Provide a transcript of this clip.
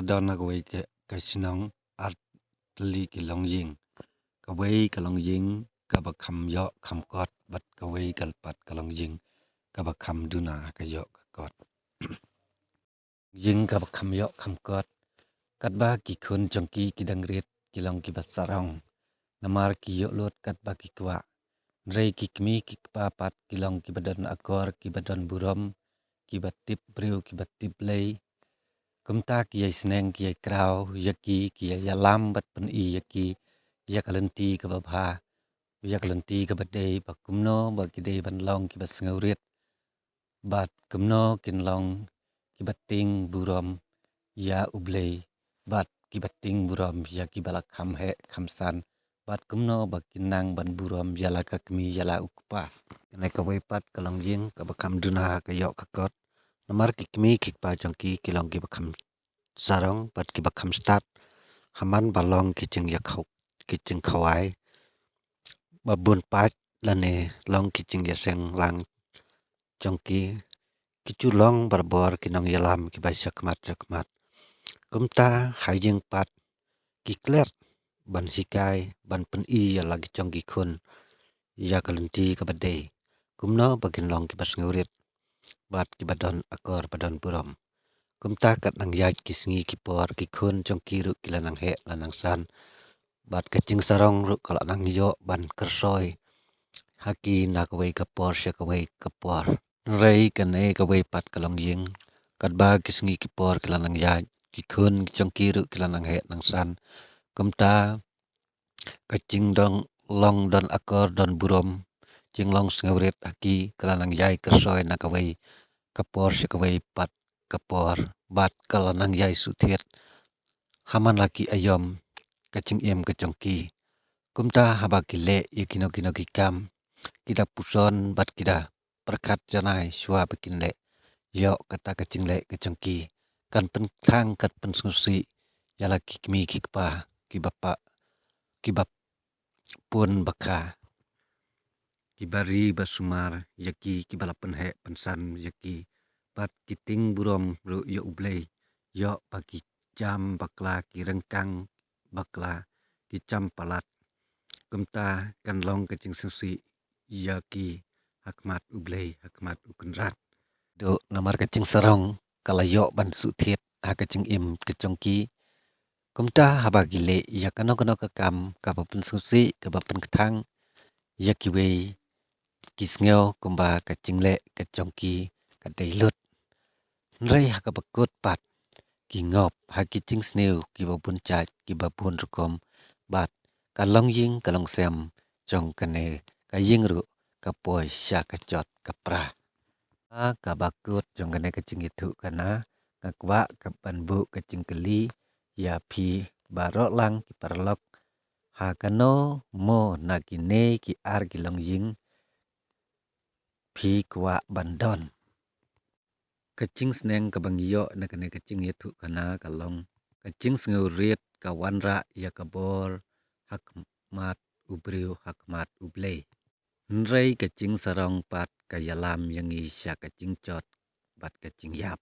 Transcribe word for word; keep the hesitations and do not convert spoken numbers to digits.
Don na kawei ka, ka shnong ar tylli ki longïing. Kawei ka longïing kaba kham ïoh kham kot, bad kawei ka pat ka longïing kaba kham duna ka ïoh ka kot. Ïing kaba kham ïoh kham kot. Katba ki khun jong ki ki dang rit, ki long kiba sarong. Namar ki ïoh lut katba ki kwah. Hynrei ki kmie ki kpa pat ki long kiba don akor, kiba don burom, kiba tip briew, kiba tip Blei. Kumta ki ïai sneng, ki ïai kraw ïa ki, ki ïai ïalam bad pyni ïa ki ïa ka lynti kaba bha, ïa ka lynti kaba dei, ba kumno ba ki dei ban long kiba sngewrit, bad kumno kin long kiba tieng burom ïa U Blei, bad kiba tieng burom ïa kiba la kham heh kham san, bad kumno ba kin nang ban burom ïa la ka kmie, ïa la u kpa. Kane kawei pat ka longïing kaba kham duna ka ïoh ka kot. Namar ki kmie ki kpa jong ki ki long kiba kham sarong bad kiba kham stad. Ha man ba long ki jingïakhaw, ki jingkhawai ba bun pat, lane long ki jingïaseng lang jong ki, ki ju long barabor ki nongïalam kiba shakhmat shakhmat. Kumta ha ïing pat ki klet ban hikai, ban pyni ïa la ki jong ki khun ïa ka lynti kaba dei, kumno ba kin long kiba sngewrit bad kiba don akor, ba don burom. Kumta kat nang ïaid ki sngi ki por, ki khun jong ki ruh ki la nang heh la nang san, bad ka jingsarong ruh ka la nang ïoh ban kyrsoi ha ki na kawei ka por sha kawei ka por. Hynrei kane kawei pat ka longïing, katba ki sngi ki por ki la nang ïaid, ki khun jong ki ruh ki la nang heh nang san. Kumta ka jingdon, long don akor don burom, jinglong sngewrit ha ki ka la nang ïai kyrsoi na kawei ka por sha kawei pat ka por, bad ka la nang ïai suthied ha man la ki aïom ka jingim ka jong ki. Kumta haba ki leh ïa kino kino ki kam, ki da puson bad ki da pyrkhat janai shuwa ba kin leh. Ïoh kata ka jingleh ka jong ki kan pynkhang, kan pynsngewsih ïa la ki kmie ki kpa kiba pa, kiba pun ba kha, kiba ri ba sumar ïa ki, kiba la pynheh pynsan ïa ki, bad ki tieng burom ruh ïa U Blei. Ïoh ba ki jam bakla, ki ryngkang bakla, ki jam palat. Kumta kan long ka jingsngewsih ïa ki ha khmat U Blei, ha khmat U Kynrad. Dei namar ka jingsarong ka la ïoh ban suthied ha ka jingim ka jong ki. Kumta haba ki leh ïa kano kano ka kam kaba pynsngewsih, kaba pynkthang ïa kiwei, ki sngew kumba ka jingleh ka jong ki ka dei lut. Hynrei ha kaba kut pat ki ngop ha ki jingsniew kiba bun jait, kiba bun rukom, bad ka longïing ka longsem jong kane ka ïing ruh ka poi sha ka jot ka pra. Ha kaba kut jong kane ka jingïathuhkhana, nga kwah ka ban buh ka jingkylli ïa phi baroh lang ki paralok, ha kano mo na kine ki ar ki longïing phi kwah ban don? Ka jingsneng kaba ngi ïoh na kane ka jingïathuhkhana ka long ka jingsngewrit ka wanrah ïa ka bor ha khmat u briew, ha khmat U Blei. Hynrei ka jingsarong pat ka ïalam ïa ngi sha ka jingjot bad ka jingïap.